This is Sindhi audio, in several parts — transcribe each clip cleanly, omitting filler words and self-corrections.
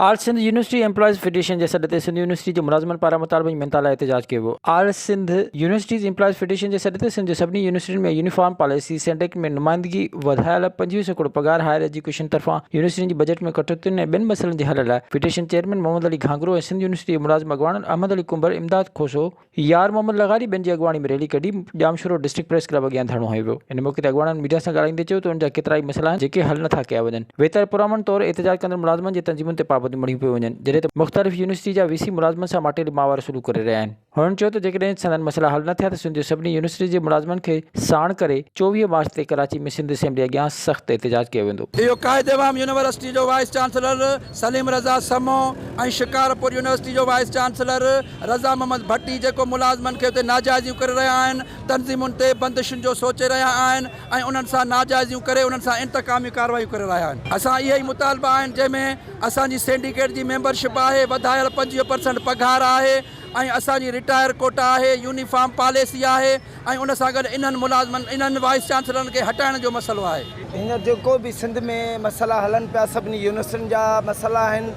آل سنڌ يونيورسٽي ايمپلائيز فيڊريشن جي سڏ تي سنڌ يونيورسٽي جي ملازمن پاران مطالبن جي مڃتا لاء احتجاج ڪيو ويو. آل سنڌ يونيورسٽيز ايمپلائيز فيڊريشن جي سڏ تي سنڌ جي سڀني يونيورسٽين ۾ يونيفارم پاليسي، سينڊيڪٽ ۾ نمائندگي، وڌايل 25% پگهار، هائير ايجوڪيشن طرفان يونيورسٽين جي بجيٽ ۾ ڪٽوتين ۽ ٻين مسئلن جي حل لاء federation chairman Muhammad Ali Ghanghro ۽ Sindh university جي ملازم اڳواڻن احمد علي ڪنڀر، امداد کوسو، يار محمد لغاري ٻين جي اڳواڻي ۾ ريلي ڪڍي ڄامشورو ڊسٽرڪٽ پريس ڪلب اڳيان ڌرڻو هنيو ويو. ان موقعي تي اڳواڻن ميڊيا سان ڳالهائيندي چيو ته ان جا ڪيترائي مسئلا آهن جيڪي حل نٿا ڪيا وڃن. ويتر پرامن طور احتجاج ڪندڙ ملازمن جي تنظيمن تي پابنديون مڙهيون پيون وڃن جڏهن ته مختلف يونيورسٽي جا وي سي ملازمن سان ماٽيلي ماء وارو سلوڪ ڪري رهيا آهن. هنن چيو ته جيڪڏهن سندن مسئلا حل نه ٿيا ته سنڌ جي سڀني يونيورسٽي جي ملازمن کي ساڻ ڪري 24 مارچ تي ڪراچي ۾ سنڌ اسيمبلي اڳيان سخت احتجاج ڪيو ويندو. اهو قائد عوام يونيورسٽي جو وائيس چانسلر سليم رضا سمون ۽ شڪارپور يونيورسٽي جو وائيس چانسلر رضا محمد ڀٽي جيڪو ملازمن کي اتي ناجائزيون ڪري رهيا آهن، تنظيمن تي بندشن جو سوچي رهيا آهن ۽ انهن سان ناجائزيون ڪري انهن سان انتقامي ڪارروايون ڪري رهيا آهن. اسان اهي ئي مطالبا آهن جنهن ۾ اسان جي سينڊيڪيٽ جي ميمبرشپ آهي، وڌايل 25 پرسنٽ پگهار آهي ۽ اسان جي رٽائر ڪوٽا آهي، يونيفارم پاليسي آهي ۽ ان سان گڏ انهن ملازمن انهن وائيس چانسلرن کي هٽائڻ جو مسئلو آهي. هينئر جيڪو به سنڌ ۾ مسئلا هلن پيا سڀني يونيورسٽين جا مسئلا آهن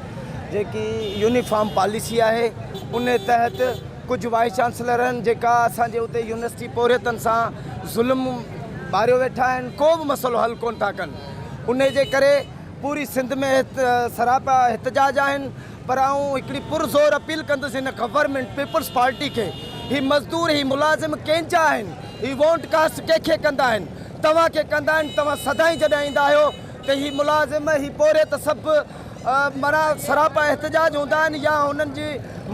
جيڪي يونيفارم پاليسي آهي ان تحت ڪجهه وائيس چانسلرن جيڪا اسان جي اتي يونيورسٽي پورهيتن سان ظلم ٻاريو ويٺا آهن ڪو به مسئلو حل ڪون ٿا ڪن ان جي ڪري پوري سنڌ ۾ سراپا احتجاج آهن پر آئون هڪڙي پر زور اپيل ڪندس هن گورنمينٽ پيپلز پارٽي کي هي مزدور هي ملازم ڪنهن جا آهن هي وونٽ ڪاسٽ ڪنهن کي ڪندا آهن توهان کي ڪندا آهن توهان سدائين جڏهن ايندا آهيو ته هي ملازم هي پورهيت سڀ معنيٰ سراپا احتجاج هوندا آهن يا هنن جي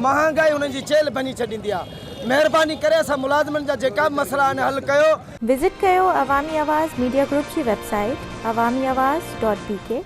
مهانگائي هنن جي چيلهه ڀڃي ڇڏيندي آهي مهرباني ڪري اسان ملازمن جا جيڪا به مسئلا آهن حل ڪيو. وزٽ ڪيو عوامي آواز ميڊيا گروپ جي website Awami Awaz dot B K.